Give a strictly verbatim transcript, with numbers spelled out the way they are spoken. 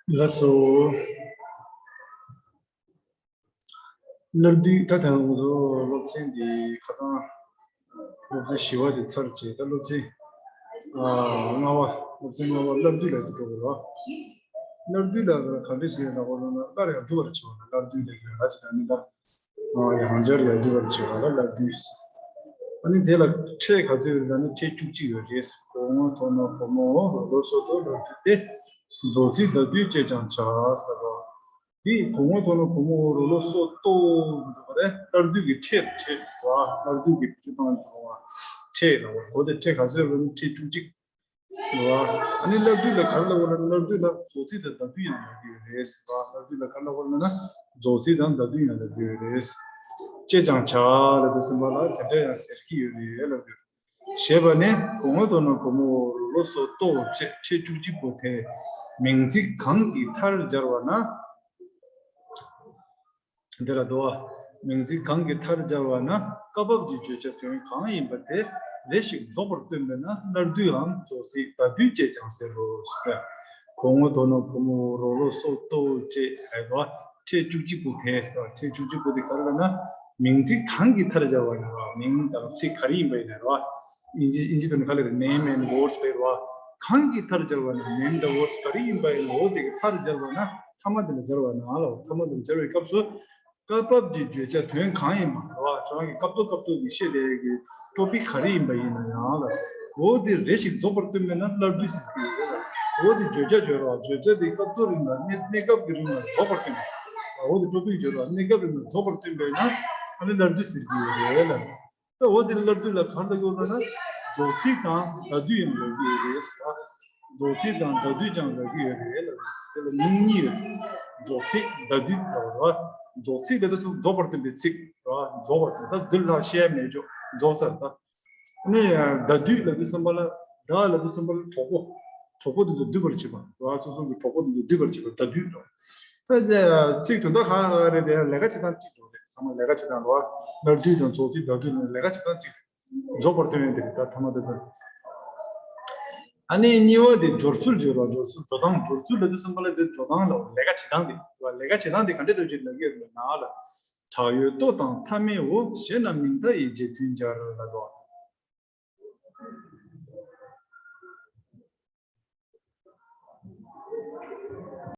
ལགས་སོ། སླར་བསྡུ་ད་ཐེངས་ང་ཚོ་སློབ་ཚན་འདི་ཁ་སང་སློབ་ཚན་བཞི་པ་དེ་ཚར་རྗེས་ད་སློབ་ཚན་ཨ་ལྔ་པ་སློབ་ཚན་ལྔ་པ་སླར་བསྡུ་ལབ་དེ་འགྲོ་དགོས་རེད། སླར་བསྡུ་ལབ་ག་འདྲ་ཞིག་ལབ་དགོས་ལབ་ན་སླར་ཡང་བསྡུ་བར་བྱེད་པ་ལ་སླར་བསྡུ་ལབ་ཀྱི་རེད། ད་ཅི་ད་ནི་ད། ཡང་བསྐྱར་ཡར་བསྡུ་བར་བྱེད་པ་ལ་སླར་བསྡུ། ཨ་ནི་དེ་ལ་ཕྲད་ག་ཚོད་ཡོད་རེད་ལབ་ན་ཕྲད་བཅུ་གཅིག་ཡོད་རེད། གོང་ངོ་མཐོ་ནོར་བུ་མོ་རོ་ལོ་སོ་ཏོ་སླར་བསྡུ་སྟེ། རྫོགས་ཚིག་ཟླ་སྡུད་ཅེས་ཀྱང་བྱ་ཟེར་བ། འདི་གོང་ངོ་མཐོ་ནོར་བུ་མོ་རོ་ལོ་སོ་ཏོ་འདུག་པ་རེད། སླར་བསྡུ་གི་ཕྲད་ཕྲད་བ་སླར་བསྡུ་གི་བཅུ་ཐམ་འདུག་པ་ཕྲད་ལ་བ་གོ་དེ་ཕྲད་ག་ཚོད་ཡོད་རེད་ལབ་ན་ཕྲད་བཅུ་གཅིག་ཨ་ནི་སླར་བསྡུ་ལ་ག་རེ་ལབ་དགོས་ལབ་ན་སླར་བསྡུ་ལ་རྫོགས་ཚིག་དང་ཟླ་སྡུད་ཡང་ལབ་ཀྱི་ཡོད་རེད་ཟེར་བ། སླར་བསྡུ་ལ་ག་རེ་ལབ་དགོས་ལབ་ན་རྫོགས་ཚིག་དང་ཟླ་སྡུད་ཡང་ལབ་ཀྱི་ཡོད་རེད། ཅེས་ཀྱང་བྱ་ལབ་དུས་ཙམ་པ་ལ་དེ་འདྲ་ཡང་ཟེར་གྱི་ཡོད་རེད་ལབ་ཀྱི་ཡོད། ཞེས་པ་ནི་གོང་ངོ་མཐོ་ནོར་བུ་མོ་རོ་ལོ་སོ་ཏོ་ཅེས་ཕྲད་བཅུ་གཅིག་པོ་དེ་མིང་ཚིག་གང་གི་མཐར་སྦྱར་བ་ན། འདི་ལ་དོ། མིང་ཚིག་གང་གི་མཐར་སྦྱར་བ་ན་སྐབས་བབ་ཀྱི་བརྗོད་བྱ་དོན་གང་ཡིན་པ་དེ་རེ་ཞིག་རྫོགས་པར་སྟོན་པས་ན་སླར་བསྡུའམ་རྫོགས་ཚིག་ཟླ་སྡུད་ཅེས་ཀྱང་ཟེར་རོ། གོང་ངོ་མཐོ་ནོར་བུ་མོ་རོ་ལོ་སོ་ཏོ་ཅེས་ལབ་དོ། ཕྲད་བཅུ་གཅིག་པོ་དེ་ཟེར་བ་ཕྲད་བཅུ་གཅིག་པོ་དེ་ག་རེ་ལབ་ན། མིང་ཚིག་གང་གི་མཐར་སྦྱར་བ་ཡིན་རོ། མིང་དང་ཚིག་ག་རེ་ཡིན་པ་ཡིན་ན་རོ། ཨིན་ཇི་ཨིན་ཇི་དོན་ག་ལེར་name and words ལབ་རོ། གང་གི་མཐར་སྦྱར་བ་ན་name དང་words ག་རེ་ཡིན་པ་ཡིན་ན་འོ་དེ་གི་མཐར་སྦྱར་བ་ན་མཐའ་མ་དེ་ལ་སྦྱར་བ་ན་ལ་མཐའ་མ་དེ་ལ་སྦྱར་བའི་སྐབས་སུ། སྐབས་བབ་ཀྱི་བརྗོད་བྱ་དོན་གང་ཡིན་པ་རོ། བྱུང་བའི་སྐབས་ཐོག་སྐབས་ཐོག་གི་བཤད་བསྡད་ཀྱི་ཊོ་པིག་ག་རེ་ཡིན་པ་ཡིན་ན་ཡང་ལ། འོ་དེ་རེ་ཞིག་རྫོགས་པར་སྟོན་པས་ན་སླར་བསྡུ་ཟེར་གྱི་ཡོད་རེད་ལ། འོ་དེ་བརྗོད་བྱ་བརྗོད་རོ། བརྗོད་བྱ་དེ་སྐབས་ཐོག་རིང་ལ་གནས་གནས་སྐབས་ཀྱི་རིང་ལ་རྫོགས་པར་སྟོན་པ། འོ་དེ་ཊོ་པིག་བརྗོད་རོ། གནས་སྐབས་རིང་ལ་རྫོགས་པར་སྟོན་པས་ན་ཨ་ནི་སླར་བསྡུ་ཟེར་གྱི་ཡོད་རེད་ལ། ད་འོ་དེ་སླར་བསྡུ་ལ་གང་ལབ་ཀྱི་ཡོད་ལབ་ན། རྫོགས་ཚིག་དང་ཟླ་སྡུད་ཡང་ལབ་ཀྱི་ཡོད་རེད་ཟེར་བ། རྫོགས་ཚིག་དང་ཟླ་སྡུད་ཀྱང་ལབ་ཀྱི་ཡོད་རེད་ལབ། དེ་ལ་མིང་གཉིས་ཡོད། རྫོགས་ཚིག་ཟླ་སྡུད་ལབ་རེད་བ། རྫོགས་ཚིག་ལབ་དུས་སུ་རྫོགས་པར་སྟོན་པའི་ཚིག་རེད་བ། རྫོགས་པར་སྟོན་ད་སྡུད་ལ་བཤད་མེད་ཅོག་རྫོགས་ཚར་ད། ནི་ཟླ་སྡུད་ལབ་དུས་ཙམ་པ་ལ་ཟླ་ལབ་དུས་ཙམ་པ་ལ་གྲོགས་པོ། གྲོགས་པོ་དེ་ཚོ་སྡུད་པར་བྱེད་པ་རེད་བ། སོ་སོ་གི་གྲོགས་པོ་དེ་ཚོ་སྡུད་པར་བྱེད་པ་ཟླ་སྡུད་རེད་བ། ད་ཚིག་དོན་དག་གང་རེད་དེ་ལས་ཀ་བྱེད་སྟངས་གཅིག་རེད། ཚང་མ་ལས་ཀ་བྱེད་སྟངས་རེད་བ། སླར་བསྡུ་དང་རྫོགས་ཚིག་ཟླ་སྡུད་ནི་ལས་ཀ་བྱེད་སྟངས་གཅིག་རེད། རྫོགས་པར་སྟོན་ཡོང་དེ་རེད་ད་ཐ་མ་དེ་ཚོ། ཨ་ནི་གཉིས་པ་དེ་སྦྱོར་ཚུལ་བརྗོད་རོགས། སྦྱོར་ཚུལ་འགྲོ་སྟངས། སྦྱོར་ཚུལ་ལབ་དུས་ཙམ་པ་ལ་དེ་འགྲོ་སྟངས་ལ་ལས་ཀ་བྱེད་སྟངས་དེ་རེད་བ། ལས་ཀ་བྱེད་སྟངས་དེ་ག་འདྲ་འགྲོ་ཅིག་ལབ་ཀྱི་ཡོད་ན་ལ། དྲག་ཡོད་ལྟོ་དང་མཐའ་མེད་འོ། ཞེ་ན་མིང་མཐའ་ཡི་རྗེས་མཐུན་སྦྱར་ལབ་དོ།